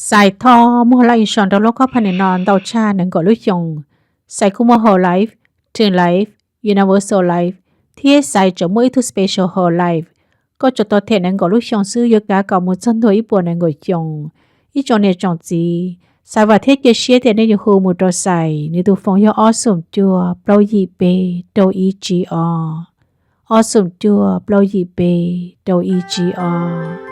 Xais thov muag laj i so rau lub kob pha nim no ntau tshaj nees nkaum lub xyoo. Xais kuj muaj whole life, term life, universal life, thiab Xais tseem muaj ib tug special whole life. Koj tsuas tau them nees nkaum lub xyoo xwb yuav kav kom mus txog ntua ib puas nees nkaum xyoo. Ib tsoom niam tsoom txiv, Xais vam thiab cia siab tias nej yuav hu mus rau Xais, nws tus foos yog ob xoom cuaj plaub yim peb rau ib tsib ob. Ob xoom cuaj plaub yim peb rau ib tsib ob.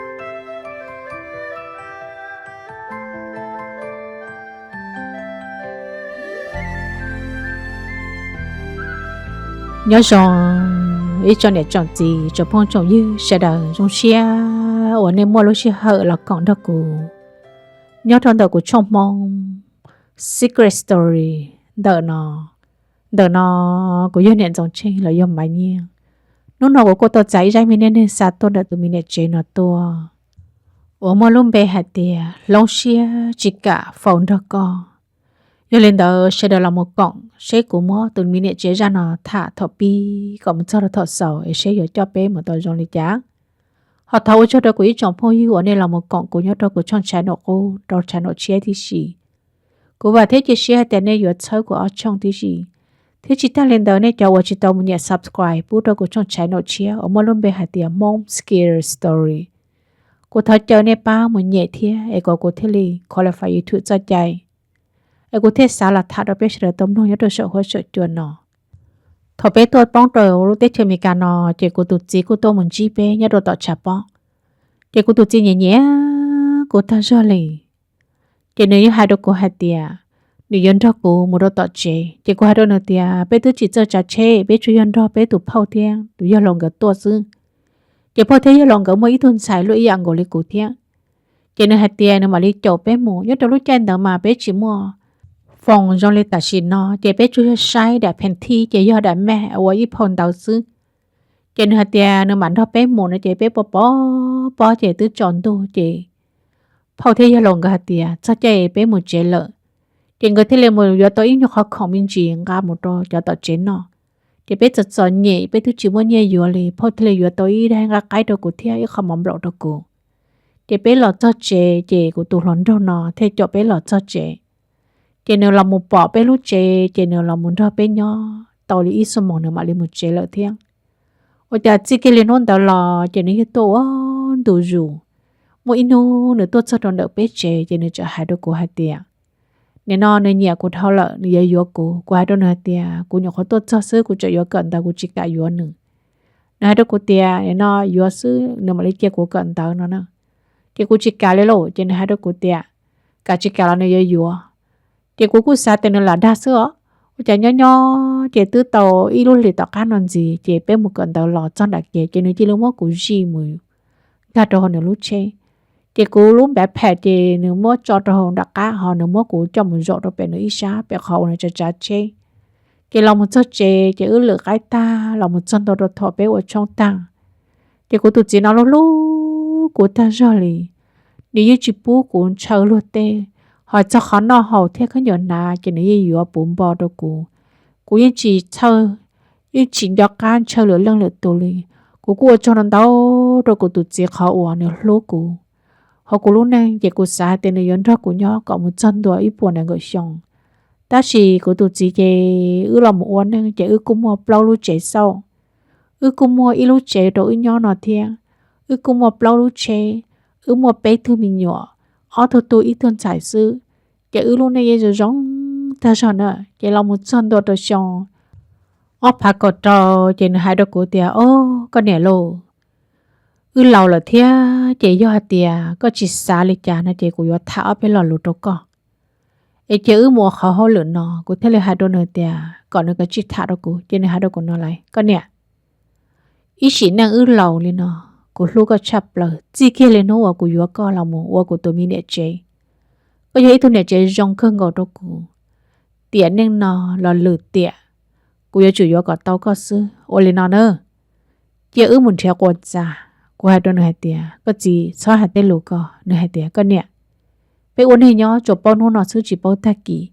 Nyob zoo ib tsoom niam tsoom txiv, tsoom phooj tsoom ywg sawv daws, zoo siab uas nej muaj lub sij hawm los koom nrog kuv nyob rau ntawm kuv tshooj Hmoob Secret Story ntawm no. Ntawm no kuv yog Niam Ntxoov Tsheej los yog Maiv Nyiaj. Hnub no kuv kuj tau txais ib zaj me neej neeg xa tuaj ntawm tus me niam tsev no tuaj, uas muaj lub npe hais tias Hloov Siab Tsis Kam Faus Nrog Koj. Yog li ntawd sawv daws los mus koom seb kuv muab tus me niam tsev zaj no tham thaum pib kom mus txog rau thaum xaus es seb yuav coj peb mus tau zoo li cas. Ho thov ua tsaug rau kuv ib tsoom phooj ywg uas nej los mus koom kuv nyob rau kuv tshooj tshais nom qub rau tshais nom tshiab tib si. Kuv vam thiab cia siab hais tias nej yuav txhawb kuv ob tshooj tib si, thiab tsis tag li ntawd nej cov uas tsis tau mus nyem subscribe pub rau kuv tshooj tshais nom tshiab uas muaj lub npe hais tias Hmoob Scary Story, kuv thov caw nej pab mus nyem thiab es kom kuv thiaj li qualify YouTube txoj cai, es kuv thiaj xav los tham rau peb sawv daws tau mloog nyob rau saum huab saum cua no. Thaum peb tuaj poob rau lub teb chaws Amelikas no, ces kuv tus txiv kuj tuaj mus ntsib peb nyob rau tom tshav pob. Ces kuv tus txiv nyiam nyiam kuv tag zog li. Ces nws yeej hais rau kuv hais tias nws yuav nrog kuv mus rau tom tsev. Ces kuv hais rau nws tias peb twb tsis txawj tsav tsheb, peb tsuas yog nrog peb tus phauj thiab tus yawg laus nkawd tuaj xwb. Ces phauj thiab yawg laus nkawd muaj ib tug ntxhais luaj ib yam nkaus li kuv thiab. Ces nws hais tias nws mam li caum peb mus. Nyob rau lub caij ntawd mas peb tsis muaj foos zoo li tam sim no, ces peb tsuas yog saib daim pheem thij ces yog daim maj ua ib phau ntawv xwb. Ces nws hais tias nws mam nrog peb mus no ces peb pov pov pob ces twb tsaus ntuj ces phauj thiab yawg laus nkawd hais tias txog caij peb mus tsev lawm. Ces nkawd thiaj li mus yuav tau ib nyuag qhov khoom me ntsis nqa mus rau cov tom tsev noj. Ces peb txom txom nyem peb twb tsis muaj nyiaj yuav li, phauj thiaj li yuav tau ib daim nqaij qaib rau kuv thiab ib qho mov nplaum rau kuv. Ces peb los txog tsev ces kuv tus hluas nraug no thiaj caum peb los txog tsev. Ces nws los mus pom peb lub tsev ces nws los mus nrog peb nyob tau li ib xuab moos nws mam li mus tsev lawm thiab. Ua cas txij kiag li hnub ntawd los ces nws yeej tuaj ua ntu zus. Muaj ib hnub nws tuaj txog rau ntawm peb tsev ces nws txawm hais rau kuv hais tias nim no nws nyiam kuv dhau lawm, nws yuav yuav kuv. Kuv hais rau nws hais tias kuv nyuam qhuav tuaj txog xwb, kuv tseem yuav kawm ntawv, kuv tsis kam yuav nws. Nws hais rau kuv tias nim no yuav xwb nws mam li cia kuv kawm ntawv no na. Ces kuv tsis kam li lauj, ces nws hais rau kuv tias kam tsis kam los nws yuav yuav. Ces kuv kuj xav tias nws lam dag xwb os. Ua cas nyob nyob ces twb tau ib lub hlis tom qab no ntxiv ces peb mus kawm ntawv los txog nram kev ces nws cia li muab kuv zij mus nkag rau hauv nws lub tsheb. Ces kuv lub npav phem ces nws muab tso rau hauv nram qab, ho nws muab kuv coj mus zaum rau pem nws ib sab pem qhov uas nws tsav tsav tsheb. Ces los mus txog tsev ces wb lwm qaib tag los mus txog ntua rau thaum peb ua tshoob tag. Ces kuv tus txiv no hlub hlub kuv tag zog li, nws yeej tsis pub kuv ntshaw luag tej, ho txog qhov noj haus thiab khaub ncaws hnav ces nws yeej yuav puv npo rau kuv. Kuv yeej tsis txhawj, yeej tsis nco qab ntshaw lwm leej lwm tus li. Kuv kuj ua tsaug ntau ntau rau kuv tus txiv qhov uas nws hlub kuv. Ho kuv lub neej ces kuv xav hais tias nws yuav nrog kuv nyob kom mus txog ntua ib puas nees nkaum xyoo. Tab sis kuv tus txiv ces wb los mus ua neej ces wb kuj muaj plaub lub tsev xauj. Wb kuj muaj ib lub tsev rau wb nyob no thiab. Wb kuj muaj plaub lub tsheb, wb muaj peb tug me nyuam, ob tug tub ib tug ntxhais xwb. Ces wb lub neej yeej zoo zoo tag zog na. Ces los mus txog ntua rau xyoo ob phav kaum rau ces nws hais rau kuv tias, Au, koj niam lauj, wb laus lawm thiab ces yog hais tias koj tsis xav li cas no ces kuv yuav tham ob peb lo lus rau koj. Es cia wb mus ua qhov hauj lwm no. Kuv thiaj li hais rau nws tias kom nws kav tsij tham rau kuv. Ces nws hais rau kuv no lawm, Koj niam, ib sim neej wb laus li no, kuv hlub koj tshaj plaws. Txij kiag li hnub uas kuv yuav koj los mus ua kuv tus me niam tsev, koj yog ib tug niam tsev zoo kawg nkaus rau kuv. Tiam neej no los lwm tiam, kuv yuav tsum yuav kom tau koj xwb. Ua li no na, cia wb mus nrhiav quas txas. Kuv hais rau nws hais tias, Koj txiv, txhob hais tej lus ko. Nws hais tias, Koj niam, peb ua neeg nyob tsuas paub hnub no xwb tsis paub tag kis.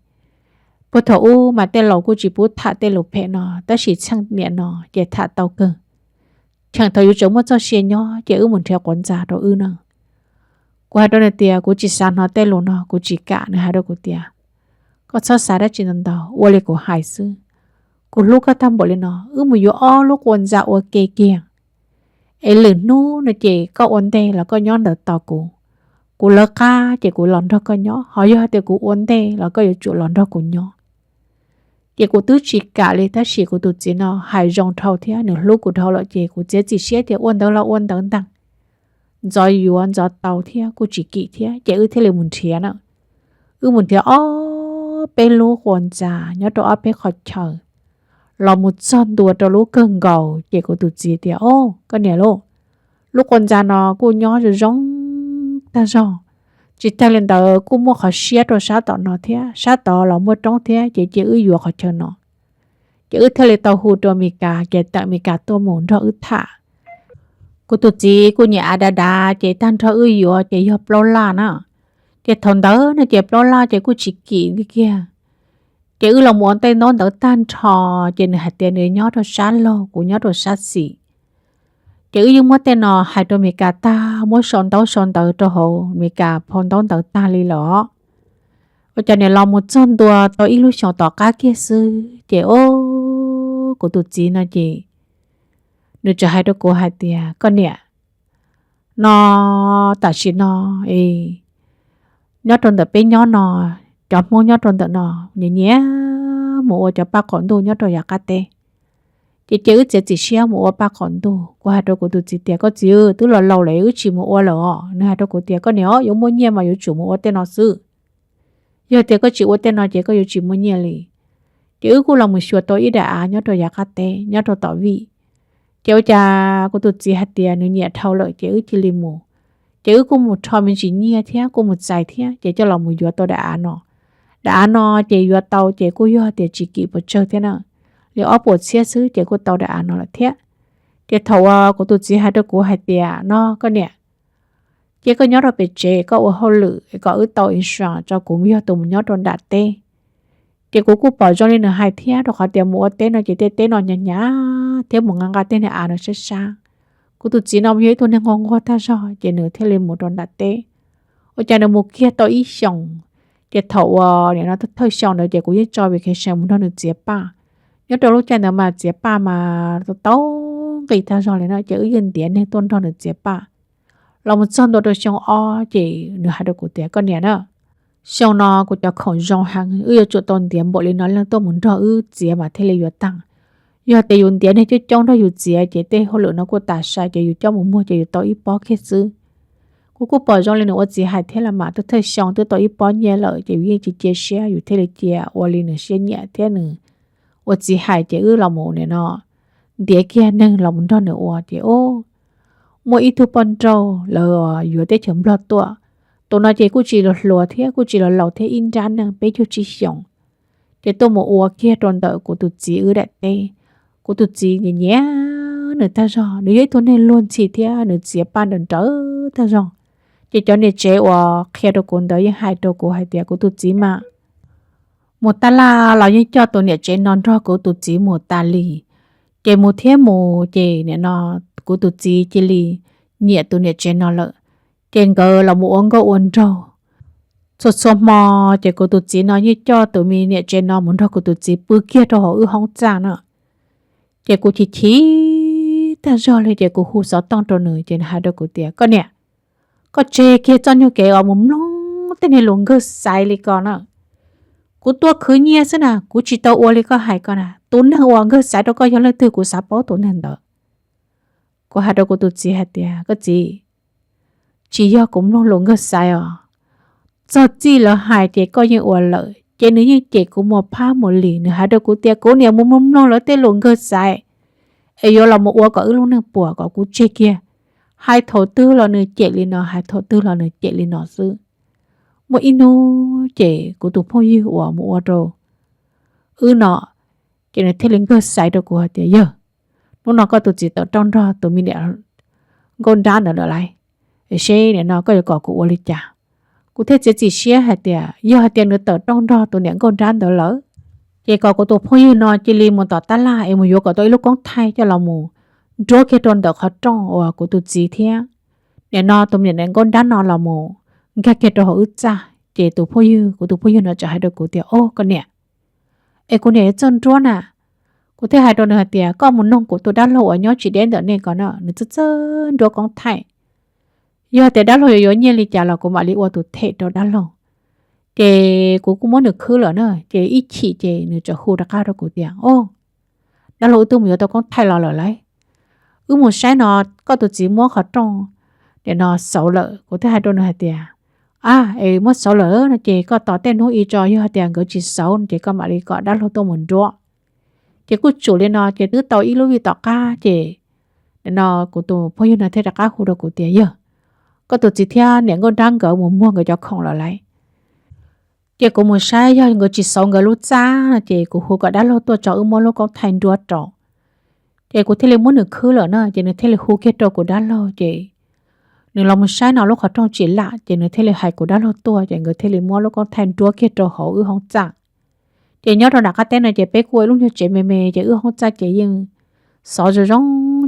Puag thaum ub mas tej laus kuj tsis pub tham tej lus phem no, tab sis txheej niam no ces tham tau kawg. Cheem thaum yus tseem muaj txoj sia nyob ces wb mus nrhiav quas txas rau wb na. Kuv hais rau nws tias kuv tsis xav hnov tej lus no, kuv tsis kam. Nws hais rau kuv tias koj txhob xav dab tsi ntau ntau, ua li kuv hais xwb. Kuv hlub koj tag npaum li no, wb mus yuav ob lub quas ntxa ua ke kiag, es lwm hnub no ces koj ua ntej los koj nyob ntawd tos kuv. Kuv lawv qab ces kuv los nrog koj nyob, ho yog tias kuv ua ntej los koj yuav tsum los nrog kuv nyob. Ces kuv twb tsis kam li, tab sis kuv tus txiv no hais zoo dhau thiab nws hlub kuv dhau lawm ces kuv txiav txim siab tias ua ntawd los ua ntawd ntag. Ntxov yuav ntxov tau thiab kuj tsis kim thiab, ces wb thiaj li mus nrhiav na. Wb mus nrhiav ob peb lub quas ntxa nyob rau ob peb qhov chaw, los mus txog ntua rau lub kawg nkaus ces kuv tus txiv tias, O, koj niam lauj, lub quas ntxa no kuj nyob zoo zoo tag zog. Tsis tag li ntawd kuj muaj qhov siab rau sab tom no thiab, sab tod los muaj roob thiab, ces cia wb yuav qhov chaw no. Ces wb thiaj li tau hu rau Mes Kas, ces tawm Mes Kas tuaj mus nrog wb tham. Kuv tus txiv kuj nyiam av dav dav, ces tag nrho wb yuav ces yog plaub laj na. Ces thaum ntawd no ces plaub laj ces kuj tsis kim li kiag. Ces wb los mus ua tej ntaub ntawv tag nrho, ces nws hais tias nws nyob rau sab laug, kuv nyob rau sab xis. Ces wb yeej muab tej no hais rau Mes Kas tag, muab sau ntaub sau ntawv rau hauv Mes Kas phau ntaub ntawv tag li lawm. Ua cas nim los mus txog ntua tau ib lub xyoos tom qab kiag xwb ces, o, kuv tus txiv no ces nws txawm hais rau kuv hais tias, Koj niam, no tam sim no es nyob rau ntawm peb nyob no, cov Hmoob nyob rau ntawm no nyiam nyiam mus ua cov paj qaum ntuj nyob rau yav qab teb. Ces cia wb txiav txim siab mus ua paj qaum ntuj. Kuv hais rau kuv tus txiv tias, Koj txiv, twb los laus lawm wb tsis mus ua lawm os. Nws hais rau kuv tias, Koj niam, yuav muaj nyiaj mas yuav tsum mus ua tej no xwb. Yog tias koj tsis ua tej no ces koj yuav tsis muaj nyiaj li. Ces wb kuj los mus xyuas tau ib daim av nyob rau yav qab teb nyob rau tom vij. Ces ua cas kuv tus txiv hais tias nws nyiam dhau lawm ces wb cia li mus. Ces wb kuj mus rho me ntsis nyiaj thiab kuj mus txais thiab ces coj los mus yuav tau daim av no. Daim av no ces yuav tau ces kuj yog tias tsis kim pes tsawg thiab na, li ob puas txhiab xwb ces kuj tau daim av no lawm thiab. Ces thaum uas kuv tus txiv hais rau kuv hais tias, No koj niam, cia koj nyob rau pem tsev koj ua hauj lwm kom wb tau insurance tso, kuv yog tus mus nyob rau nram teb. Ces kuv kuj pom zoo li nws hais thiab, rau qhov tias mus ua teb no ces tej teb no hnyav hnyav thiab mus nqa nqa tej niag av no sab sab. Kuv tus txiv no yog ib tug neeg nquag nquag tag zog ces nws thiaj li mus rau nram teb. Ua cas nws mus kiag tau ib xyoos, ces thaum uas nim no thawj xyoo ntawd ces kuv yeej tso vacation mus nrog nws txiav paj. Nyob rau lub caij ntawd mas txiav paj mas tau nqi tag zog li na, ces wb yeej ntiav neeg tuaj nrog nws txiav paj. Los mus txog ntua rau xyoo ob ces nws hais rau kuv tias, Koj niam na, xyoo no kuv cov khoom zoo heev, wb yuav tsum tau ntiav npaum li no leej tuaj mus nrog wb txiav mas thiaj li yuav tag. Yog tias yus ntiav neeg coob coob nrog yus txiav ces tej hauj lwm no kuj tas sai, ces yus coj mus muag ces yus tau ib pob kiag xwb. Kuv kuj pom zoo li nws ua txiv hais thiab los mas, twb thawj xyoo twb tau ib pob nyiaj lawm ces yus yeej tsis cia siab, yus thiaj li cia ua li nws siab nyiam thiab nws ua txiv hais ces wb los mus nim no ntiav kiag neeg los mus nrog nws ua ces, o, muaj ib tug poj nrauj lawv yuav teb chaws Nplog tuaj. Tus no ces kuj tsis los hluas thiab kuj tsis los laus thiab, ib nrab neej peb caug tsib xyoos. Ces tuaj mus ua kiag rau ntawm kuv tus txiv wb daim teb. Kuv tus txiv nyiam nyiam nws tag zog, nws yog ib tug neeg luag ntxhi thiab nws txiav paj nrawm nrawm tag zog. Ces cov niam tsev uas qhia rau kuv ntawd yeej hais rau kuv hais tias kuv tus txiv mas mus tab laj los yeej coj tus niam tsev no nrog kuv tus txiv mus tas li. Ces mus thiab mus ces nim no kuv tus txiv cia li nyiam tus niam tsev no lawm. Ces nkawd los mus ua nkauj ua nraug. Txhua txhua hmo ces kuv tus txiv no yeej coj tus me niam tsev no mus nrog kuv tus txiv pw kiag rau hauv wb hoob txaj na. Ces kuv chim chim tag zog li ces kuv hu xov tooj rau nws ces nws hais rau kuv tias, Koj niam, koj tseg kiag txoj nyuag kev uas mus mloog tej niag lus nkawg xaiv li ko na. Kuv tuaj khwv nyiaj xwb na, kuv tsis tau ua li koj hais ko na. Tus neeg uas nkawg xaiv rau koj yog leej twg kuv xav paub tus neeg ntawd. Kuv hais rau kuv tus txiv hais tias, Koj txiv, tsis yog kuv mloog lus nkawg xaiv os. Txog txij lawv hais ces koj yeej ua lawm, ces nws yeej cem kuv mus phab mus li. Nws hais rau kuv tias kuv niam mus mloog mloog lawv tej lus nkawg xaiv es yuav los mus ua kom wb lub neej puas kom kuv tseg kiag. Hais thaum twg los nws cem li no, hais thaum twg los nws cem li no xwb. Muaj ib hnub ces kuv tus phooj ywg uas mus ua rau wb no, ces nws thiaj li nkawg xaiv rau kuv hais tias, Yawg, hnub no koj tus txiv tawm rooj nrog tus me niam nkauj nrab ntawd lawm lauj, seb nim no koj yuav kom kuv ua li cas? Kuv thiaj txiav txim siab hais tias yog hais tias nws tawm rooj nrog tus niam nkauj nrab ntawd lawm, ces kom kuv tus phooj ywg no cia li mus tom tab laj es mus yuav kom tau ib lub koob thaij coj los mus nruab kiag rau ntawm qhov rooj uas kuv tus txiv thiab Nim no tus niam nkauj nrab no los mus nkag kiag rau hauv wb txaj, ces tus phooj ywg, kuv tus phooj ywg no txawm hais rau kuv tias, Au koj niam, es kuv niam yuav txog nruab na. Kuv thiaj hais rau nws hais tias, Koj mus noog kuv tus dab laug uas nyob tsis deb ntawm nej ko na, nws txawj txawj nruab koob thaij. Yog tias dab laug yuav yuav nyiaj li cas los kuv mam li ua tus them rau dab laug. Ces kuv kuj muab nws khwb lawm na, ces ib chim ces nws txawm hu rov qab rau kuv tias, Au, dab laug, wb twb mus yuav tau koob thaij los lawm lauj. Wb mus saib no, koj tus txiv muab qhov rooj nim no xauv lawm. Kuv thiaj hais rau nws hais tias, A, es muab xauv lawm no ces koj tos tej hnub ib tso, yog hais tias nkawd tsis xauv no ces koj mam li kom dab laug tuaj mus nruab. Ces kuj tsum li no ces twb tau ib lub vij tom qab ces nim no kuv tus phooj ywg no thiaj rov qab hu rau kuv tias, Yog, koj tus txiv thiab niam nkauj nrab nkawd mus muag nkawd cov khoom lawm lauj. Ces kuv mus saib yog nkawd tsis xauv nkawd lub txaj no ces kuv hu kom dab laug tuaj tso wb muab lub koob thaij nruab rau. Ces kuv thiaj li muab nws khwb lawm na, ces nws thiaj li hu kiag rau kuv dab laug ces nws los mus saib no lub qhov rooj tsis lam, ces nws thiaj li hais kuv dab laug tuaj, ces nkawd thiaj li muab lub koob thaij nruab kiag rau hauv wb hoob txaj. Ces nyob rau nram qab teb no ces peb kuj ua ib lub nyuag tsev me me, ces wb hoob txaj ces yeej xov zoo zoo,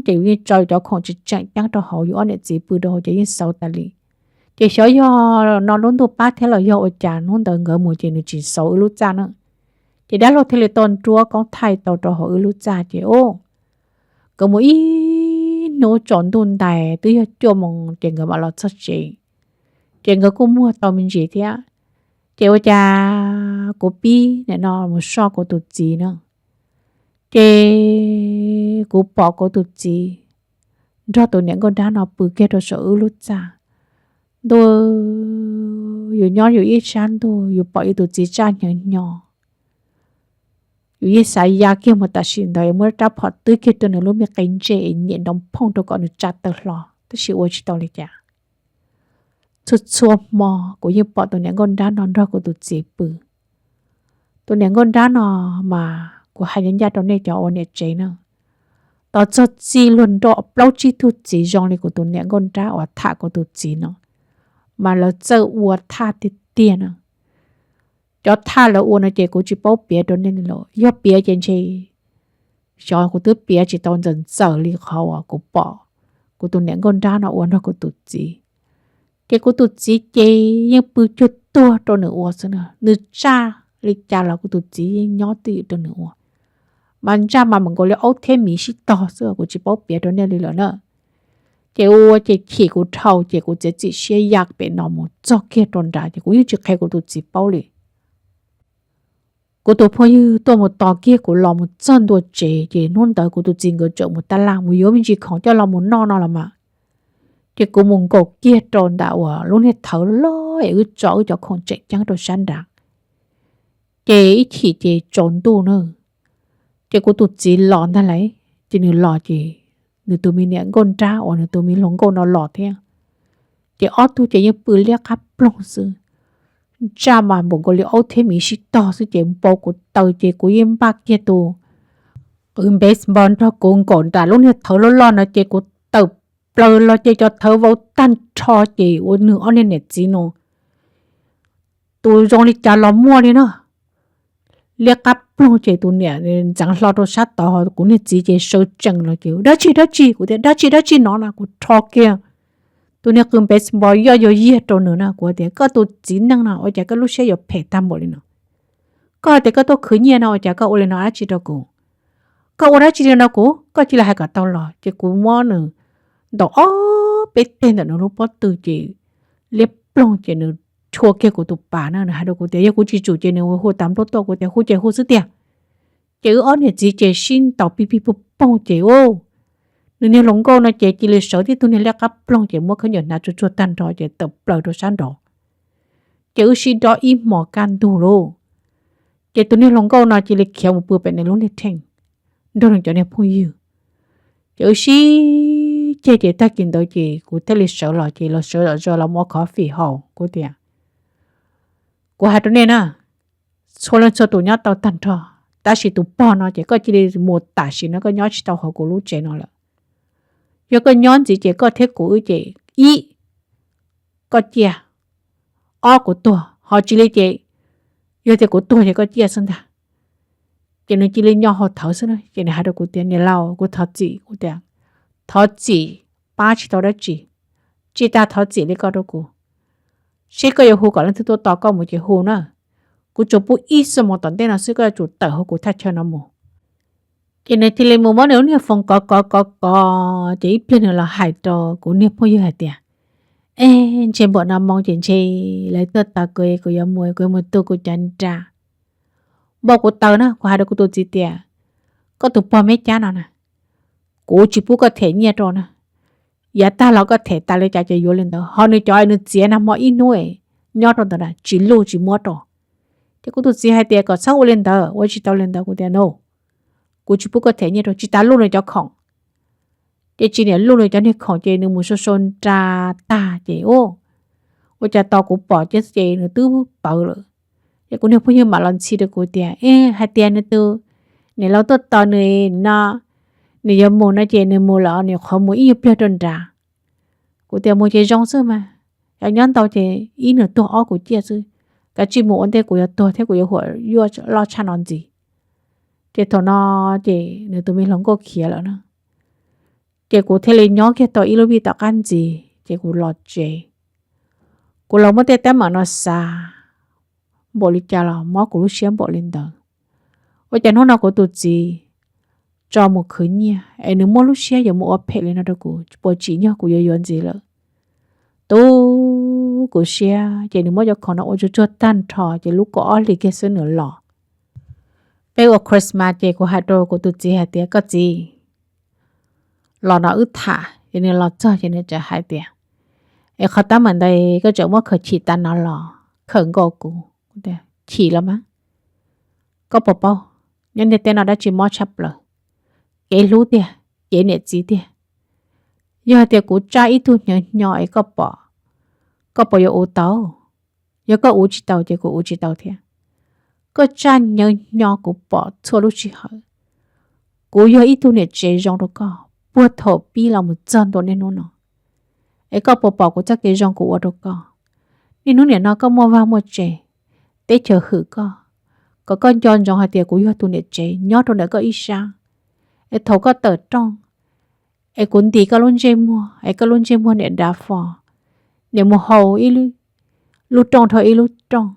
ces yus yeej tso yus cov khoom tseem tseem ceeb rau hauv, yus ob niam txiv pw rau hauv ces yeej xauv tas li. Ces xyov yog no lub ntuj pab thiab los yog ua cas hnub ntawd nkawd mus ces nws tsis xauv wb lub txaj na. Ces dab laug thiaj li tuaj nruab koob thaij tau rau hauv wb lub txaj ces, u, nkawd mus ib hnub tsaus ntuj ntais twb yog cuaj moos ces nkawd mam los txog tsev. Ces nkawd kuj muag tau me ntsis thiab. Ces ua cas kuv pib nim no mus soj kuv tus txiv na, ces kuv pom kuv tus txiv nrog tus niam nkauj nrab no pw kiag rau saum wb lub txaj. Ntuj, yus nyob yus ib sab ntuj yus pom yus tus txiv txaj hnyo hnyo, yus yeej xav ya kiag mus tam sim ntawd es muab rab phom twb kiag rau nws lub me qe ntsej es nyem nrov phooj rau kom nws tsa taw hlo, tab sis ua tsis tau li cas. Txhua txhua hmo kuv yeej pom tus niam nkauj nrab no nrog kuv tus txiv pw. Tus niam nkauj nrab no mas kuv hais ncaj ncaj rau nej cov ua niam tsev na, tos txog txij luag nrog plaub tsib tug txiv zoo li kuv tus niam nkauj nrab uas tham kuv tus txiv no, mas lawv txawj ua thaj tiag tiag na. Cov thaj lawv ua no ces kuv tsis paub piav rau nej li lawm, yog piav ces ntshe xyov kuv twb piav tsis tau ntxaws ntxaws li qhov uas kuv pom kuv tus niam nkauj nrab no ua nrog kuv tus txiv. Ces kuv tus txiv ces yeej pw cuag tuag rau nws ua xwb na, nws tsa li cas los kuv tus txiv yeej nyob twj ywm rau nws ua. Mas ntsaj mas mam nkaus li aub thiab miv sib tog xwb, kuv tsis paub piav rau nej li lawm na. Ces ua ces chim kuv dhau ces kuv txiav txim siab ya pem no mus txog kiag rau nrad ces kuv yeej tsis qhia kuv tus txiv paub li. Kuv tus phooj ywg tuaj mus tos kiag kuv los mus txog ntua tsev ces hnub ntawd kuv tus txiv nkawd tseem mus taj laj mus yuav me ntsis khoom coj los mus noj no los mas. Ces kuv mus nkaum kiag rau ntawm uas lub niag thawv loj es wb tso wb cov khoom tseem ceeb rau sab nrad. Ces ib chim ces tsaus ntuj na, ces kuv tus txiv los ntag lauj, ces nws los ces nws tus me niam nkauj nrab uas nws tus me hluas nkauj no los thiab. Ces ob tug ces yeej pw liab qab ploog xwb. Ntsaj mas npaum nkaus li aub thiab miv sib tog xwb ces npau kuv taws ces kuv yeej npaj kiag tus qws npe npo nrog kuv nkaum nram lub niag thawv loj loj no ces kuv tawm plaws los ces cov thawv vau tag nrho ces ua nws ob niag niam txiv no tus zoo li cas los muaj li na. Liab qab ploog ces tus niam ntxeev hlo rau sab tod, kuv niag txiv ces sawv tsees los ces dab tsi dab tsi, kuv tias dab tsi dab tsi no na, kuv rho kiag tus niag qws npe npo yoj yuav yiag rau nws na, kuv tias koj tus txiv neej no ua cas koj lub siab yuav phem tag npaum li no. Koj hais tias koj tuaj khwv nyiaj no ua cas koj ua li no dab tsi rau kuv? Koj ua dab tsi li no kuv, koj cia li hais kom tau los. Ces kuv muab nws ntaus ob peb teg ntawm nws lub pob tw ces liab ploog ces nws tshua kiag kuv tus pas na, nws hais rau kuv tias yog kuv tsis tsum ces nws hu tas npluab tuaj, kuv tias hu ces hu xwb tiag. Ces wb ob niam txiv ces sib ntaus pig pig pug poog ces u, nws niag hluas nkauj no ces cia li sawv tib tug niag liab qab ploog ces muab khaub ncaws hnav tsuag tsuag tag nrho ces tawm plaws rau sab nrad. Ces wb sib dob ib hmos kaj ntug lauj. Ces tus niag hluas nkauj no cia li khiav mus pw pem nws lub niag theej nrog nws cov niag phooj ywg. Ces wb sib ceg ces tag kis ntawd ces kuv thiaj li sawv los ces los sawv zom zaws los mus ua coffee haus, kuv tias kuv hais rau nej na, txhua leej txhua tus nyob tau tag nrho, tab sis tus pog no ces koj cia li mus tam sim no, koj nyob tsis tau hauv kuv lub tsev no lawm. Yog koj nyob ntxiv ces koj thiab kuv wb ces ib, koj ciaj, ob, kuv tuag, ho tsis li ces yog tias kuv tuag ces koj ciaj xwb ntag. Ces nws cia li nyo hau thawv xwb na, ces nws hais rau kuv tias niam laus, kuv thov txim, kuv tias thov txim pab tsis tau dab tsi, tsis tas thov txim li ko rau kuv. Seb koj yuav hu kom leej twg tuaj tos koj mus ces hu na. Kuv tsuas pub ib xuab moos tom ntej no xwb, koj yuav tsum tawm hauv kuv thaj chaw no mus. Ces nws thiaj li mus muab nws lub niag foos kov kov kov kov, ces ib pliag nws los hais rau kuv niag phooj ywg hais tias, E, ntshe npaum no moo ces ntshe lawv tuaj tos kuv, kuv yuav mus, kuv yuav mus tu kuv cov nra. Npau kuv taws na, kuv hais rau kuv tus txiv tias, Koj tus pog me cab no na, kuv tsis pub koj them nyiaj rau na. Yav tag los koj them tas li cas ces yuav li ntawd, ho nws cov nws txiav nag hmo ib hnub nyob rau ntawd na tsis luj tsis muab rau. Ces kuv tus txiv hais tias, Koj txhob ua li ntawd, ua tsis tau li ntawd. Kuv tias, No, kuv tsis pub koj them nyiaj rau. Tsis tas luj nws cov khoom, ces tsis niam luj nws cov niag khoom ces nws mus sau sau nra tag ces ua cas tos kuv pom ces nws twb pawv lawm. Ces kuv niag phooj ywg mam los ntxhi rau kuv tias, E, hais tias nws tus niam laus tuaj tos nws no, nws yuav mus no ces nws mus lawm, nws qhuav mus ib nyuag pliag rau nrad. Kuv tias, Mus ces zoo xwb mas, yog nyob ntau ces ib nws tuag ob kuv ciaj xwb. Kav tsij mus ua ntej kuv yuav tuag thiab kuv yuav huam yuaj loj tshaj no ntxiv. Ces thaum no ces nws tus me hluas nkauj khiav lawm na. Ces kuv thiaj li nyob kiag tau ib lub vij tom qab ntxiv ces kuv los tsev. Kuv los muab tej teeb meem no xav npaum li cas los mob kuv lub siab npaum li ntawd. Ua cas hnub no kuv tus txiv tso mus khwv nyiaj es nws muaj lub siab yuav mus ua phem li no rau kuv, puas tsim nyog kuv yuav yuav ntxiv lawm? Tu kuv siab ces nws muab cov khoom no ua tsuag tsuag tag nrho ces lub kaum ob hlis kiag xwb nws los. Peb ua Christmas ces kuv hais rau kuv tus txiv hais tias, Koj txiv, los no wb tham. Ces nws los txog ces nws txawm hais tias, Es qhov teeb meem ntawd koj tseem muab khaws chim tas no los? Khaws nkaus kuv. Chim los mas. Koj puas paub, nyob ntiaj teb no dab tsi mob tshaj plaws? Kev hlub tiag, kev niam txiv tiag. Yog hais tias kuv tsaj ib tug hnyav hnyo es koj pom, koj puas yuav uv tau? Yog koj uv tsis tau ces kuv uv tsis tau thiab. Koj tsaj hnyav hnyo kuv pom txhua lub sij hawm. Kuv yog ib tug niam tsev zoo rau koj puag thaum pib los mus txog ntua niaj hnub no. Es koj puas pom kuv txoj kev zoo kuv ua rau koj? Niaj hnub niam no koj muaj vaj muaj tsev, teb chaws hwm koj, kom koj nco ntsoov hais tias kuv yog tus niam tsev nyob rau ntawm koj ib sab. Es thaum koj tawm rooj, es kuv ntis koj lub ntsej muag, es koj lub ntsej muag niam dav fo, niam mus haus ib lub rooj dhau ib lub rooj,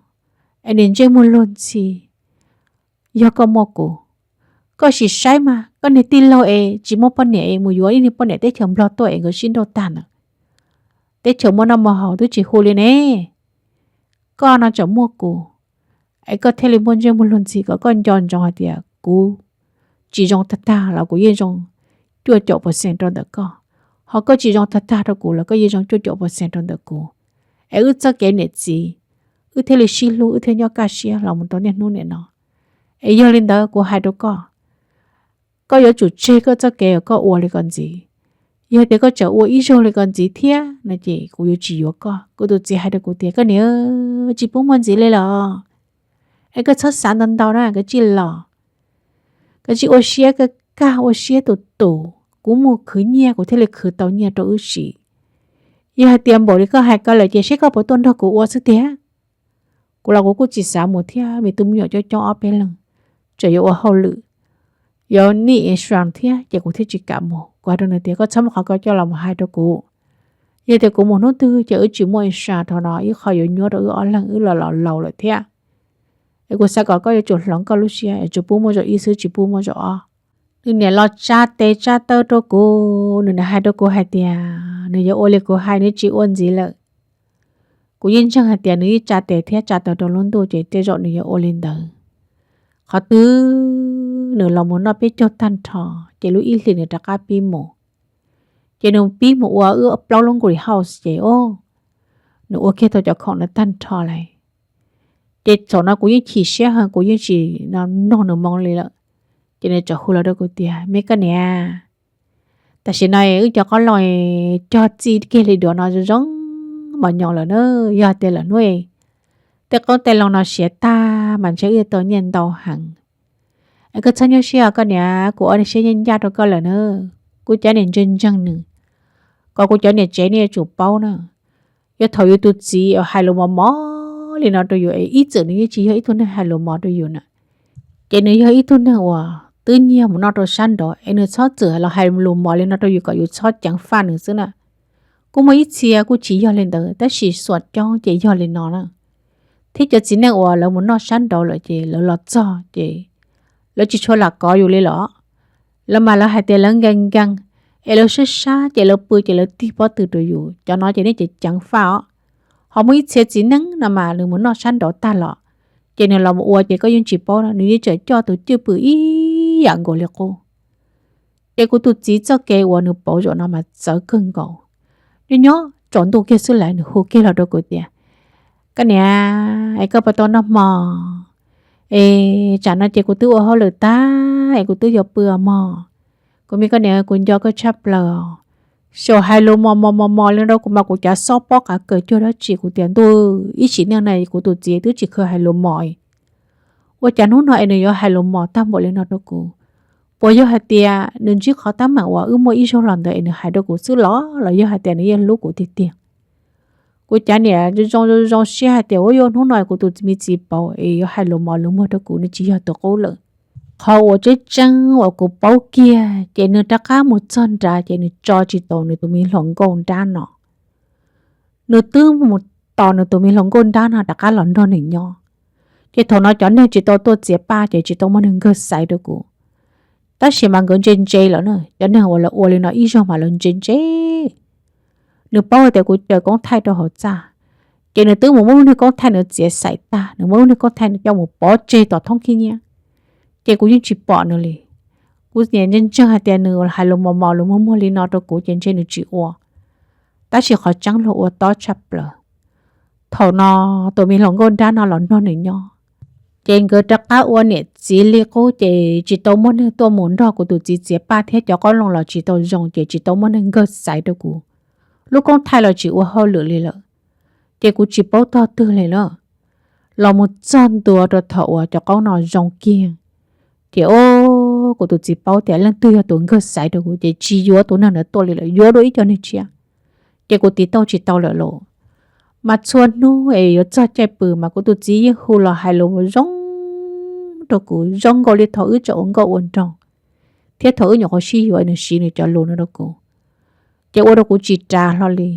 es niam ntsej muag luag ntxhi. Yog koj muaj kuv, koj sim saib mas, koj niag tij laug es tsis muaj poj niam es mus yuav ib niag poj niam teb chaws Nplog tuaj es nkawd sib nrauj tag ntawd, teb chaws muaj noj muaj haus twb tsis hu li ne. Koj no tseem muaj kuv, es koj thiaj li muaj ntsej muag luag ntxhi kom koj nco ntsoov hais tias kuv tsis zoo tag tag los kuv yeej zoo cuaj caum percent rau ntawm koj, ho koj tsis zoo tag tag rau kuv los koj yeej zoo cuaj caum percent rau ntawm kuv. Es wb txoj kev niam txiv, wb thiaj li sib hlub, wb thiaj nyob kaj siab los mus tau niaj hnub niam no. Es yog li ntawd kuv hais rau koj, koj yuav tsum tseg koj txoj kev uas koj ua li ko ntxiv. Yog tias koj tseem ua ib zaug li ko ntxiv thiab no ces kuv yuav tsis yuav koj. Kuv tus txiv hais rau kuv tias, Koj niam, tsis pub muaj ntxiv li los, es koj txhob xav ntau ntau na, koj tsij los, koj tsij ua siab koj kag ua siab tus tus, kuv mus khwv nyiaj kuv thiaj li khwv tau nyiaj rau wb siv. Yog hais tias npaum li koj hais ko lawm ces seb koj puas tuaj nrog kuv ua xwb tiag. Kuv los kuv kuj tsis xav mus thiab, vim tus me nyuam coob coob ob peb leeg, tseem yuav ua hauj lwm, yuav nij insurance thiab ces kuv thiaj tsis kam mus. Kuv hais rau nws tias, Koj txhob muab qhov ko coj los mus hais rau kuv. Yog tias kuv mus hnub twg ces wb tsis muaj insurance rau no, ib qho yuav nyuaj rau wb ob leeg, wb los los laus lawm thiab. Es kuv xav kom koj yuav tsum hloov koj lub siab, es tsuas pub muaj zaum ib xwb, tsis pub muaj zaum ob. Nws niam los tsa tes tsa taw rau kuv, nws niam hais rau kuv hais tias nws yuav ua li kuv hais, nws tsis ua ntxiv lawm. Kuv yeej ntseeg hais tias nws yeej tsa tes thiab tsa taw rau lub ntuj ces tej zaum nws yuav ua li ntawd. Qhov twg nws los mus noj peb caug tag nrho, ces lub ib hlis nws rov qab pib mus. Ces nws pib mus ua wb plaub lub greenhouse ces, o, nws ua kiag tau cov khoom no tag nrho lawm. Ces thaum no kuv yeej chim siab heev, kuv yeej tsis mloog nws moo li lawm. Ces nws txawm hu los rau kuv tias, Me koj niam, tam sim no wb cov qoob loo cog txij kiag li duav no zoo zoo mos nyoos lawm na. Yog tias lawm hnub tej qoob tej loo no siav tag mas ntshe wb yuav tau nyiaj ntau heev. Es koj txhob nyuaj siab os koj niam, kuv ua siab ncaj ncaj rau koj lawm na. Kuv cov niam ntseeg ntseeg nws, kom kuv cov niam tsev nej yuav tsum paub na. Yog thaum yus tus txiv hais lus mos mos li no rau yus es ib txwm nws yeej tsis yog ib tug neeg hais lus mos rau yus na, ces nws yog ib tug neeg uas twb nyiag mus noj rau sab nraud es nws txhob txwm los hais lus mos li no rau yus kom yus txhob ceev faj nws xwb na. Kuj muaj ib txhia kuj tsis yog li ntawd, tab sis xuam coob ces yog li no na. Thiab cov txiv neej uas lawv mus noj sab nraud lawm ces lawv los txog ces lawv tsis tshua lam kov yus li los. Lawv mas lawv hais tias lawv nkees nkees, es lawv sab sab ces lawv pw ces lawv tig pob tw rau yus. Cov no ces nej ceev ceev faj os. Ho muaj ib txhia txiv neej no mas nws mus noj sab nraud tag los, ces nws los mus ua ces koj yeej tsis paub no, nws yeej tseem coj tus cwj pwm ib yam nkaus li qub. Ces kuv tus txiv txoj kev uas nws pauv zaum no mas txawv kawg nkaus. Nyob nyob tsaus ntuj kiag xwb lawm nws hu kiag los rau kuv tias, koj niam, es koj puas tau noj hmo? Es tsam no ces kuv twb ua hauj lwm tag es kuv twb yuav pw os mog. Kuv me koj niam, kuv nco koj tshaj plaws os. Xyaum hais lus mos mos mos mos li rau kuv mas kuv cav xob pob qav kaws cuag dab tsi. Kuv tias ntuj, ib sim neej na kuv tus txiv twb tsis kheev hais lus mos, ua cas hnub no es nws yuav hais lus mos tag npaum li no rau kuv? Puas yog hais tias nws ntsib qhov teeb meem uas wb muaj ib zaug los ntawd es nws hais rau kuv xwb los, los yog hais tias nws yeej hlub kuv tiag tiag? Kuv cav niam zoo zoo siab hais tias ua yuav hnub no kuv tus me txiv pauv es yuav hais lus mos lus muag rau kuv, nws tsis yog tus qub lawm. Qhov uas tseeb tseeb uas kuv paub kiag ces nws rov qab mus txog nrad ces nws tso tsis tau nws tus me hluas nkauj nrab no. Nws twb mus tos nws tus me hluas nkauj nrab no rov qab los nrog nws nyob. Ces thaum no cov neeg tsis tau tuaj txiav paj ces tsis tau muaj neeg nkawg xaiv rau kuv. Tab sis mas nkawd ntse ntse lawm na, cov neeg uas lawv ua li no ib zaug mas lawv ntse ntse. Nws paub hais tias kuv caw koob thaij rau hauv txaj, ces nws twb mus muab lub niag koob thaij nws txiav xaim tag, nws muab lub niag koob thaij nws coj mus pov tseg tom thoob khib nyiab, ces kuv yeej tsis pom nws li. Kuv niam ntseeg ntseeg hais tias nws hais lus mos mos lus muag muag li no rau kuv ces ntshe nws tsis ua, tab sis qhov tseeb luag ua tob tshaj plaws. Thaum no tus me hluas nkauj nrab no los nrog nws nyob, ces nkawd rov qab ua niam txiv li qub ces tsis tau muaj neeg tuaj mus nrog kuv tus txiv txiav paj thiab cov qoob loo los tsis tau zoo ces tsis tau muaj neeg nkawg xaiv rau kuv. Lub koob thaij los tsis ua hauj lwm li lawm, ces kuv tsis paub tog twg li lawm. Los mus txog ntua rau thaum uas cov qoob no zoo kiag, ces o, kuv tus txiv paub tias leej twg yog tus nkawg xaiv rau kuv ces tsis yuav tus neeg ntawd tuaj li lawm, yuav dua ib co neeg tshiab. Ces kuv tiv tauj tsis tau lawm lauj. Mas txhua hnub es yuav txog caij pw mas kuv tus txiv yeej hu los hais lus zoo rau kuv zoo nkaus li thaum wb tseem ua nkauj ua nraug, thiab thaum wb nyuam qhuav sib yuav nws siv nws cov lus no rau kuv, ces ua rau kuv tsis ras hlo li.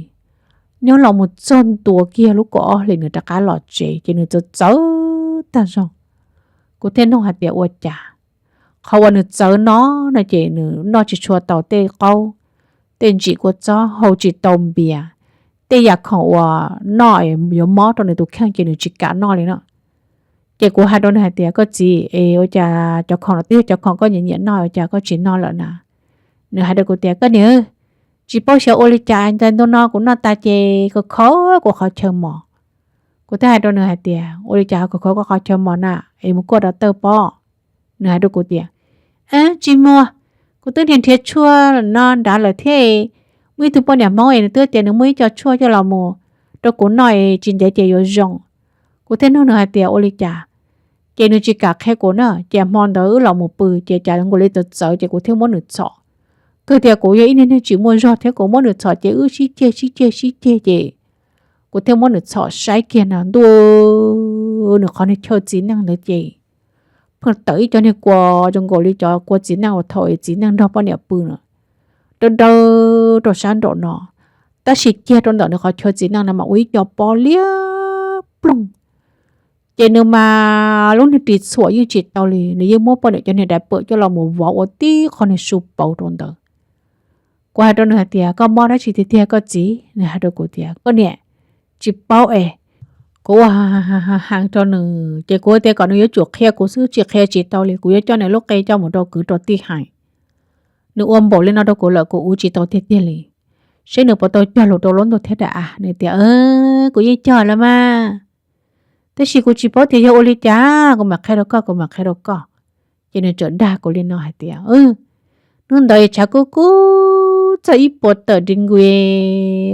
Nyob los mus txog ntua kiag lub kaum ob hlis nws rov qab los tsev ces nws txawv txawv tag zog. Kuv thiaj nug hais tias ua cas, qhov uas nws txawv no no ces nws noj tsis tshua tau tej qaub, tej ntsim kua txob, haus tsis tau npias, tej yam khoom uas noj yuav mob rau nws tus kheej ces nws tsis kam noj li no. Ces kuv hais rau nws hais tias koj txiv, es ua cas cov khoom no twb yog cov khoom koj nyiam nyiam noj ua cas koj tsis noj lawm na? Nws hais rau kuv tias koj niam, tsis paub xyov ua li cas ntais ntu no kuv noj tas ces khov khov kuv qhov chaw mos. Kuv thiaj hais rau nws hais tias ua li cas khov khov koj qhov chaw mos na, es mus kuaj rau tawj pob. Nws hais rau kuv tias tsis muaj, kuv twb nrhiav nrhiav tshuaj no nrad lawm thiab, muaj ib tug poj niam Hmoob es nws twb tias nws muaj ib co tshuaj coj los mus rau kuv noj es tsis ntev ces yuav zoo. Kuv thiaj nug nws hais tias ua li cas, ces nws tsis kam qhia kuv na, ces hmo ntawd wb los mus pw ces cas nkaus li txawv txawv ces kuv thiaj muab nws txhom. Kawg tias kuv yog ib niag neeg tsis muaj zog thiab kuv muab nws txhom ces wb sib ceg sib ceg sib ceg ces kuv thiaj muab nws txhom saib kiag na ntuj, nws qhov niag chaw txiv neej ntawd ces pheej tawm ib co niag kua zoo nkaus li cov kua txiv neej uas thaum txiv neej nrog poj niam pw na, dawb dawb rau sab nraum no, tab sis kiag rau ntawm nws qhov chaw txiv neej no mas ua ib co pob liab ploog. Ces nws mas lub niag ris txhuam yeej tsis tau li, nws yeej muab poj niam cov niag dais pawm coj los mus vov ua tib qho niag su pauv rau ntawd. Kuv hais rau nws hais tias koj mob dab tsi tiag tiag koj txiv? Nws hais rau kuv tias koj niam, tsis paub es. Kuv ua heev rau nws ces kuv tias kom nws yuav tsum qhia kuv xwb, tsis qhia tsis tau li, kuv yuav coj nws lub qe coj mus rau kwv rau tij hais. Nws ua npaum li no rau kuv lawm kuv ua tsis tau tiag tiag li. Seb nws puas tau cog lus rau lub ntuj thiab dam av. Nws tias kuv yeej cog lawm mas, tab sis kuv tsis paub tias yog ua li cas, kuv mam qhia rau koj, kuv mam qhia rau koj. Ces nws txawm dag kuv li no hais tias hnub ntawd tshav kub kub txog ib puas tawm di nkuj,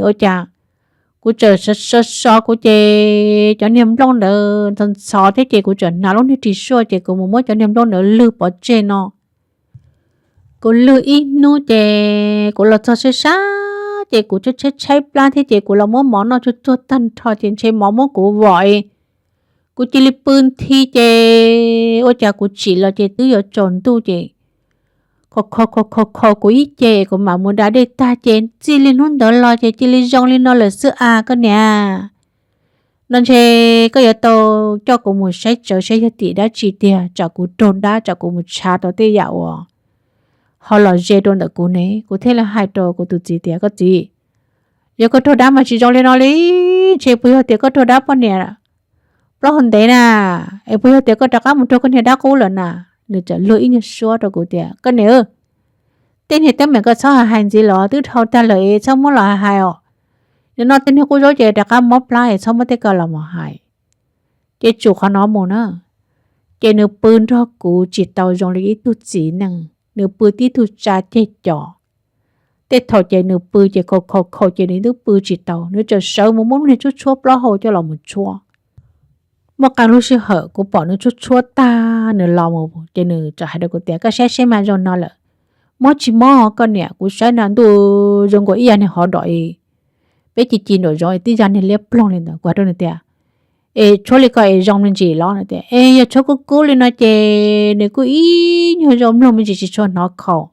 ua cas kuv txawm so so kuv ces cov niag nplooj ntawd ntxhov ntxhov thiab ces kuv txawm hnav lub niag ris suaj ces kuv mus muab cov niag nplooj ntawd lwg pov tseg no. Kuv lwg ib hnub ces kuv los txog sab sab ces kuv tshaib tshaib plab thiab ces kuv los muab mov noj tsuag tsuag tag nrho ces ntshe mov muab kuv vom, kuv cia li pw nthi ces ua cas kuv tsim los ces twb yuav tsaus ntuj ces Kho kho kho kho kho kuv ib ce kuv mam mus da dej tag ces txij li hnub ntawd los ces cia li zoo li no lawm xwb as koj niam. No ntshe koj yuav tau coj kuv mus saib tsawv saib yog tim dab tsi tiag, tsam kuv raug dab tsam kuv mus tshav tau tej yam uas ho los ze rau ntawm kuv ne. Kuv thiaj li hais rau kuv tus txiv tias, koj txiv, yog koj raug dab mas tsis zoo li no li. Ntshe puas yog tias koj raug dab poj niam plaub hau ntev na, es puas yog tias koj rov qab mus raug koj niag dab qub lawm na? Nws txawm luag ib nyuag suab rau kuv tias, koj niam, tej niag teeb meem koj txhob hais hais ntxiv los twb dhau tag lawm es txhob muab los hais hais os. Nws noj tej niag qub zaub ces rov qab mob plab es txhob muab tej ko los mus hais. Ces tsum qhov no mus na, ces nws pw nrog kuv tsis tau zoo li ib tug txiv neej, nws pw tib tug tsa ceg cos. Tej thaum ces nws pw ces khaus khaus khaus ces nws twb pw tsis tau, nws txawm sawv mus muab niag tshuab tshuab plaub hau coj los mus tshuab. Muaj qee lub sij hawm kuv pom nws tshuab tshuab tag nws los mus ces nws txawm hais rau kuv tias, koj saib seb mas zoo no lawm. Mob tsis mob koj niam? Kuv saib na ntuj zoo nkaus ib yam niag hov dom es peb ci ci nraum zoov es tib yam niag liab ploog li ntawd. Kuv hais rau nws tias, es tshuab li ko es zoo me ntsis los? Nws tias, es yog tshuab kub kub li no ces nws kuj ib nyuag zoo mloog me ntsis tsis tshua hnov khaus.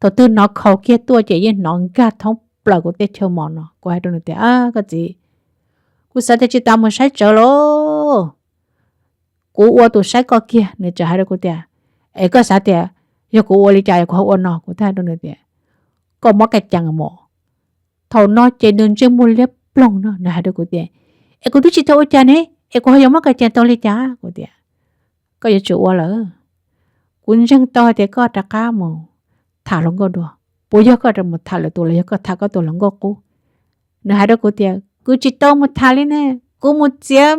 Thaum twg hnov khaus kiag tuaj ces yeej hnov nkag thoob plaws kuv tej chaw mos no. Kuv hais rau nws tias, koj txiv, kuv xav tias tsis tas mus saib tsawv lauj, kuv ua tus saib koj kiag. Nws txawm hais rau kuv tias, es koj xav tias yog kuv ua li cas yog kuv ho ua no? Kuv thiaj hais rau nws tias, koj mob ka cees mos. Thaum no ces nws ntsej muag liab ploog no, nws hais rau kuv tias, es kuv twb tsis tau ua cas ne, es kuv ho yuav mob ka cees tau li cas? Kuv tias, koj yuav tsum ua lawm. Kuv ntseeg tau hais tias koj rov qab mus tham hluas nkauj dua. Puas yog koj rov mus tham lwm tus los yog koj tham koj tus hluas nkauj qub? Nws hais rau kuv tias, kuv tsis tau mus tham li ne, kuv mus txiav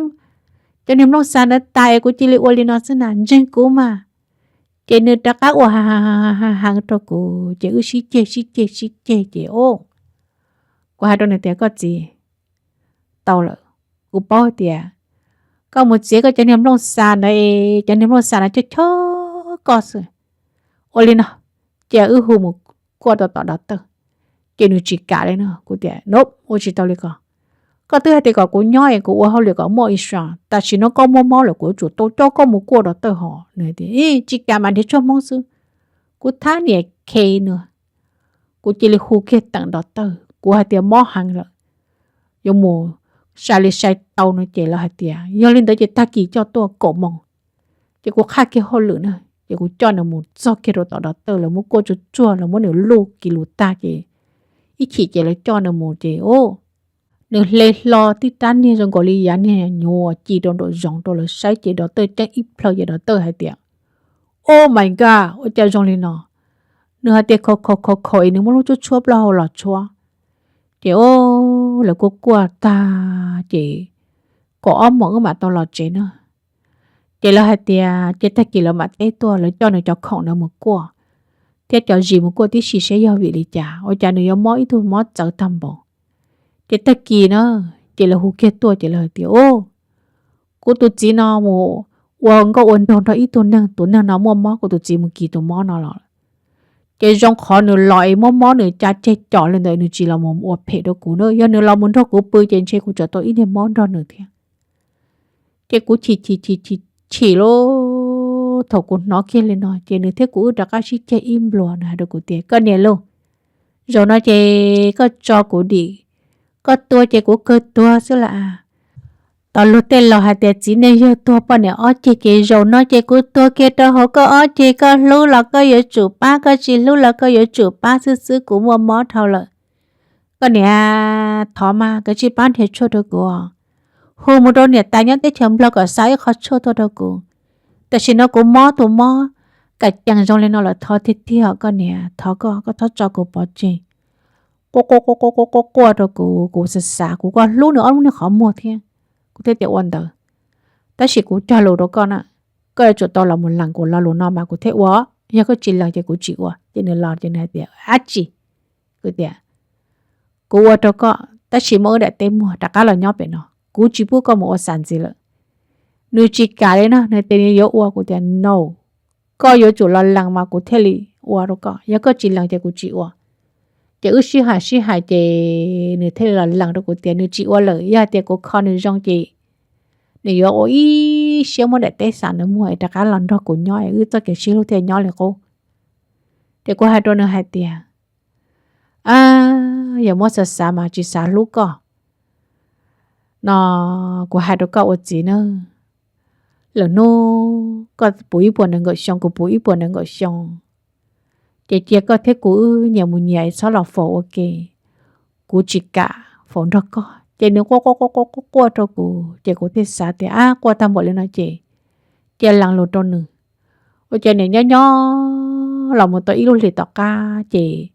cov niag nplooj xas ntawd tas es kuv cia li ua li no xwb na, ntseeg kuv mas. Ces nws rov qab ua heev rau kuv ces wb sib ceg sib ceg sib ceg ces, kuv hais rau nws tias, koj txiv, tau lawm, kuv paub tias koj mus txiav koj cov niag nplooj xas ntawd es cov niag nplooj xas ntawd coj chob koj xwb. Ua li no, cia wb hu mus kuaj rau tom dov tawj. Ces nws tsis kam li no. Kuv tias, no, ua tsis tau li ko. Koj twb hais tias kom kuv nyob es kuv ua hauj lwm kom muaj ib sas, tam sim no koj muaj mob lawm kuv yuav tsum tau coj koj mus kuaj dov tawj hos. Nws tias, tsis kam mas nrhiav tshuaj hmoob xwb. Kuv thab niam khe nws, kuv cia li hu kiag teem dov tawj, kuv hais tias mob heev lawm, yuav mus sai li sai tau no ces lawv hais tias yog li ntawd ces tag kis coj tuaj kaum moos. Ces kuv qhaj kiag hauj lwm na, ces kuv coj nws mus txog kiag rau tom dov tawj, lawv muab kuaj tsuag tsuag, lawv muab nws luj kis lus tag ces ib chim ces lawv coj nws mus ces, nws hle hlo tib rab niag zoo nkaus li yav niag nyuv ci rau nraum zoov rau lawv saib ces dov tawj ceeb ib plhaw ces dov tawj hais tias, oh my god, ua cas zoo li no? Nws hais tias khaus khaus khaus khaus es nws muab lub tshuab tshuab plaub hau los tshuab. Ces, o, lawv kuaj kuaj tag ces kaum ob moos wb mam tau los tsev na. Ces lawv hais tias ces tag kis lawv mam teb tuaj, lawv coj nws cov khoom ntawd mus kuaj thiab cov zis mus kuaj tib si seb yog vim li cas ua cas nws yuav mob ib tug mob txawv tag npaum. Ces tag kis na, ces lawv hu kiag tuaj ces lawv hais tias, o, kuv tus txiv no mus ua nkauj ua nraug nrog ib tug neeg, tus neeg no muaj mob, kuv tus txiv mus kis tus mob no los. Ces zoo qhov nws los es mob mob nws ca ceg cos li ntawd, nws tsis los mus ua phem rau kuv na. Yog nws los mus nrog kuv pw ces ntshe kuv tsam tau ib niag mob nrog nws thiab. Ces kuv chim chim chim chim chim lauj, thaum kuv hnov kiag li no ces nws thiab kuv wb rov qab sib ceg ib nplua, nws hais rau kuv tias, koj niam lauj, zaum no ces koj tso kuv dim, koj tuag ces kuv kawg tuag xwb las. Tos luag tej laus hais tias txiv neej yawg tuag poj niam ob ceg, ces zaum no ces kuv tuag kiag rau hauv koj ob ceg, koj hlub los koj yuav tsum pab, koj tsis hlub los koj yuav tsum pab xwb xwb, kuv muaj mob dhau lawm. Koj niam, thov mas koj tsij pab nrhiav tshuaj rau kuv, hu mus rau niam tais nyob teb chaws Nplog kom xa ib qho tshuaj tuaj rau kuv. Tam sim no kuv mob tus mob ka cees zoo li no lawm, thov tiag tiag koj niam, thov koj, koj txhob tso kuv pov tseg. Quaj quaj quaj quaj quaj quaj rau kuv, kuv xav xav kuv kuj hlub nws ob lub niag qhov muag thiab, kuv thiaj tias ua ntawd. Tab sis kuv cog lus rau koj na, koj yuav tsum tau los mus lees kuv lo lus no mas kuv thiaj ua, yog koj tsis lees ces kuv tsis ua. Ces nws los ces nws hais tias, ab tsi, kuv tias, kuv ua rau koj, tab sis muab wb daim teb muag rov qab los nyob pem no, kuv tsis pub koj mus ua xas ntxiv lawm. Nws tsis kam li no, nws tias nws yuav ua, kuv tias no, koj yuav tsum los lees mas kuv thiaj li ua rau koj, yog koj tsis lees ces kuv tsis ua. Ces wb sib hais sib hais ces nws thiaj li los lees rau kuv tias nws tsis ua lawm, yog hais tias kuv kho nws zoo ces nws yuav ua ib siab muab daim teb xas ntawd muag es rov qab los nrog kuv nyob es wb txoj kev sib hlub thiaj nyob li qub. Ces kuv hais rau nws hais tias, a, yog muab xav xav mas tsis xav hlub koj no, kuv hais rau koj ua txiv na, lwm hnub koj puv ib puas nees nkaum xyoo, kuv puv ib puas nees nkaum xyoo, ces cia koj thiab kuv wb nyias mus nyias es txhob los faus ua ke. Kuv tsis kam faus nrog koj. Ces nws quaj quaj quaj quaj quaj rau kuv, ces kuv thiaj xav tias, ab, quaj tag npaum li no ces cia lees lus rau nws. Ua cas niam nyob nyob los mus tau ib lub hlis tom qab ces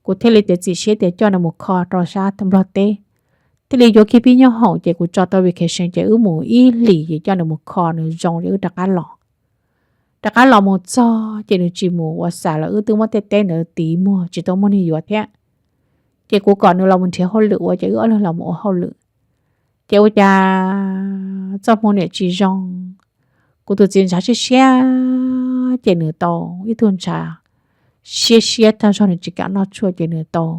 kuv thiaj li txiav txim siab tias coj nws mus kho rau sab Nplog teb. Thiaj li yuav kiag pib nyob hoom ces kuv tso tau vacation ces wb mus ib hlis ces coj nws mus kho nws zoo ces wb rov qab los. Rov qab los mus txog ces nws tsis mus ua xav lawm, wb twb muab tej teb ntawd tiv muag tsis tau muaj neeg yuav thiab. Ces kuv kom nws los mus nrhiav hauj lwm ua ces wb ob leeg los mus ua hauj lwm. Ces ua cas txoj hmoo niam tsis zoo, kuv tus txiv ntshav siab siab ces nws tau ib tug ntshav siab siab tag zog, nws tsis kam noj tshuaj ces nws tau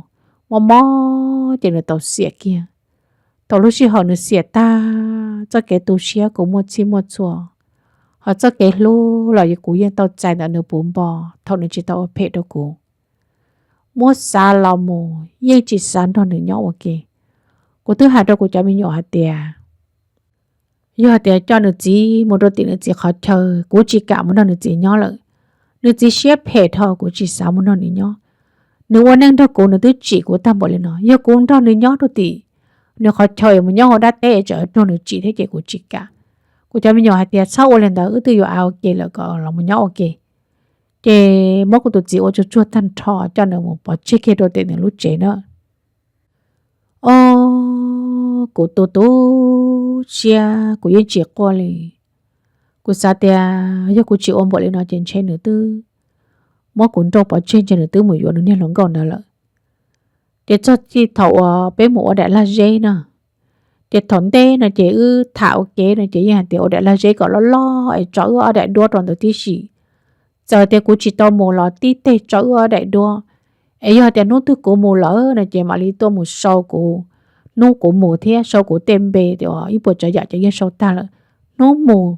mob mob ces nws tau xiam kiag. Thaum lub sij hawm nws xiam tag, txoj kev tu siab kuv muaj txhij muaj txhua, ho txoj kev hlub los kuv yeej tau txais ntawm nws puv npo thaum nws tsis tau ua phem rau kuv. Muab xav los mus yeej tsis xav nrog nws nyob ua ke. Kuv twb hais rau kuv cov me nyuam hais tias, yog tias coj nws txiv mus rau tim nws txiv qhov chaw, kuv tsis kam mus nrog nws txiv nyob lawm. Nws txiv siab phem dhau, kuv tsis xav mus nrog nws nyob. Nws ua neej nrog kuv, nws twb tsim kuv tag npaum li no, yog kuv nrog nws nyob rau tim nws qhov chaw es mus nyob hauv dab teb es tseem raug nws tsim thiab ces kuv tsis kam. Kuv cov me nyuam hais tias txhob ua li ntawd, wb twb yuav av ua ke lawm, kom los mus nyob ua ke. Ces muab kuv tus txiv ua tsuag tsuag tag nrho coj nws mus pov tseg kiag rau tim nws lub tsev na. O, kuv tu tu siab, kuv yeej tsis quaj li. Kuv xav tias yog kuv tsis ua npaum li no ces ntshe nws twb muab kuv nrauj pov tseg, ntshe nws twb mus yuav nws niag hluas nkauj ntawd lawm. Ces txog txij thaum uas peb mus ua daim lag zeb na, ces thaum ntej no ces wb tham ua ke no ces yeej hais tias ua daim lag zeb kom loj loj es tso wb ob daim duab rau ntawd tib si. Txawm tias kuv tsis tau mus los tib teg tso wb ob daim duab, es yog tias hnub twg kuv mus lawm no ces mam li tuaj mus sau kuv, hnub kuv mus thiab sau kuv tej npe, ib puas tsav yam ces yeej sau tag lawm. Hnub mus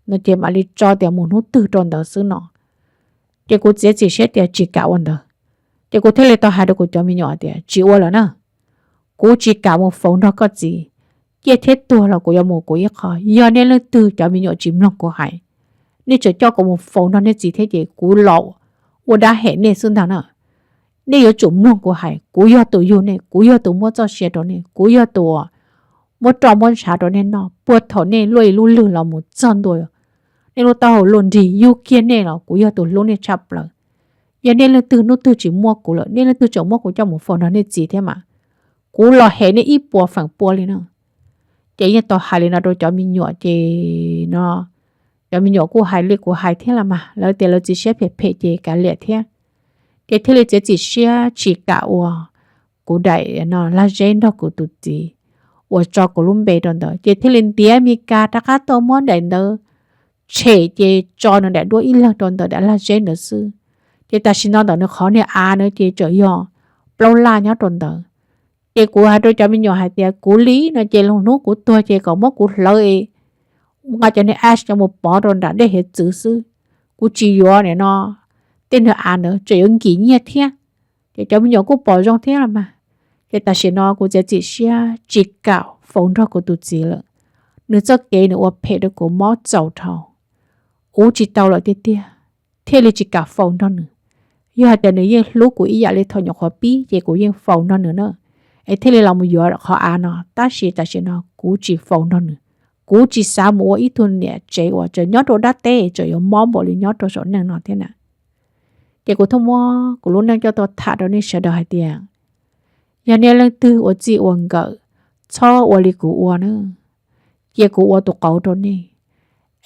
no ces mam li tso tias mus hnub twg rau ntawd xwb no. Ces kuv txiav txim siab tias tsis kam ua ntawd. Ces kuv thiaj li tau hais rau kuv cov me nyuam tias tsis ua lawm na, kuv tsis kam mus faus nrog koj txiv. Ciaj thiab tuag los kuv yuav mus kuv ib qho. Yog nej leej twg cov me nyuam tsis mloog kuv hais, nej tseem coj kuv mus faus nrog nej txiv thiab ces kuv los ua dab hem nej xwb ntag na. Nej yuav tsum mloog kuv hais, kuv yog tus yug nej, kuv yog tus muab txoj sia rau nej, kuv yog tus muab roj muab ntshav rau nej noj, puag thaum nej luaj ib lub lwg los mus txog ntua nej lub taub hau luaj nrig yug kiag nej los kuv yog tus hlub nej tshaj plaws. Yog nej leej twg hnub twg tsis muab kuv lawm, nej leej twg tseem muab kuv coj mus faus nrog nej txiv thiab mas kuv los hem nej ib puas feem pua li no. Ces yeej tau hais li no rau cov me nyuam ces no, cov me nyuam kuj hais li kuv hais thiab los mas, lawv tias lawv txiv siab phem phem ces kav liam thiab. Ces thiaj li txiav txim siab tsis kam ua kuv daim no lag zeb nrog kuv tus txiv uas tso kuv lub npe rau ntawd, ces thiaj li ntiav Mes Kas rov qab tuaj muab daim ntawd tshem ces tso nws daim duab ib leeg rau ntawm daim lag zeb ntawd xwb. Ces tam sim no ntawm nws qhov niag av na ces tseem yog plaub laj nyob rau ntawd. Ces kuv hais rau cov me nyuam hais tias kuv li no ces lub hnub kuv tuag ces kom muab kuv hlawv es nqa cov niag ash cov mus pov rau nram dej hiav txwv xwb. Kuv tsis yuav nim no tej niag av ntawd tseem yuav nkim nyiaj thiab. Ces cov me nyuam kuj pom zoo thiab los mas. Ces tam sim no kuv txiav txim siab tsis kam faus nrog kuv tus txiv lawm. Nws txoj kev nws ua phem rau kuv mob txaus dhau, ua tsis tau lawm tiag tiag, thiaj li tsis kam faus nrog nws. Yog hais tias nws yeej hlub kuv ib yam li thaum nyuam qhuav pib ces kuv yeej faus nrog nws na, es thiaj li los mus yuav qhov av no, tab sis tam sim no kuv tsis faus nrog nws. Kuv tsis xav mus ua ib tug niam tsev uas tseem nyob rau dab teb tseem yuav mob npaum li nyob rau saum neej no thiab na. Ces kuv thiaj muab kuv lub neej coj tuaj tham rau nej sawv daws hais tias, yog nej leej twg ua txij ua nkawm, txhob ua li kuv ua na. Cia kuv ua tus qauv rau nej,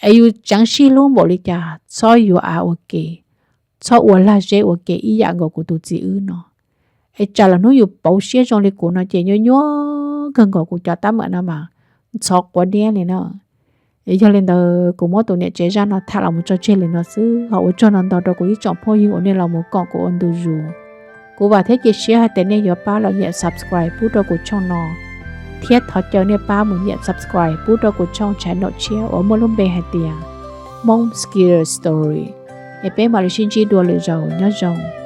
es yus tseev sib hlub npaum li cas txhob yuav av ua ke, txhob ua lag zeb ua ke ib yam nkaus kuv tus txiv wb no. Es tsam los hnub yus pauv siab zoo li kuv no ces nyuaj nyuaj kawg nkaus kuv cov tab meem no mas ntxhov quav diab li na. Es yog li ntawd kuv muab tus niam tsev zaj no tham los mus tso tseg li no xwb, ho ua tsaug ntau ntau rau kuv ib tsoom phooj ywg uas nej los mus koom kuv ua ntu zus. Kuv vam thiab cia siab hais tias nej yuav pab los nyiam subscribe pub rau kuv channel no, thiab thov caw nej pab mus nyiam subscribe pub rau kuv channel tshiab uas muaj lub npe hais tias Hmoob Skier Story. es peb mam li sib ntsib dua lwm zaus, nyob zoo.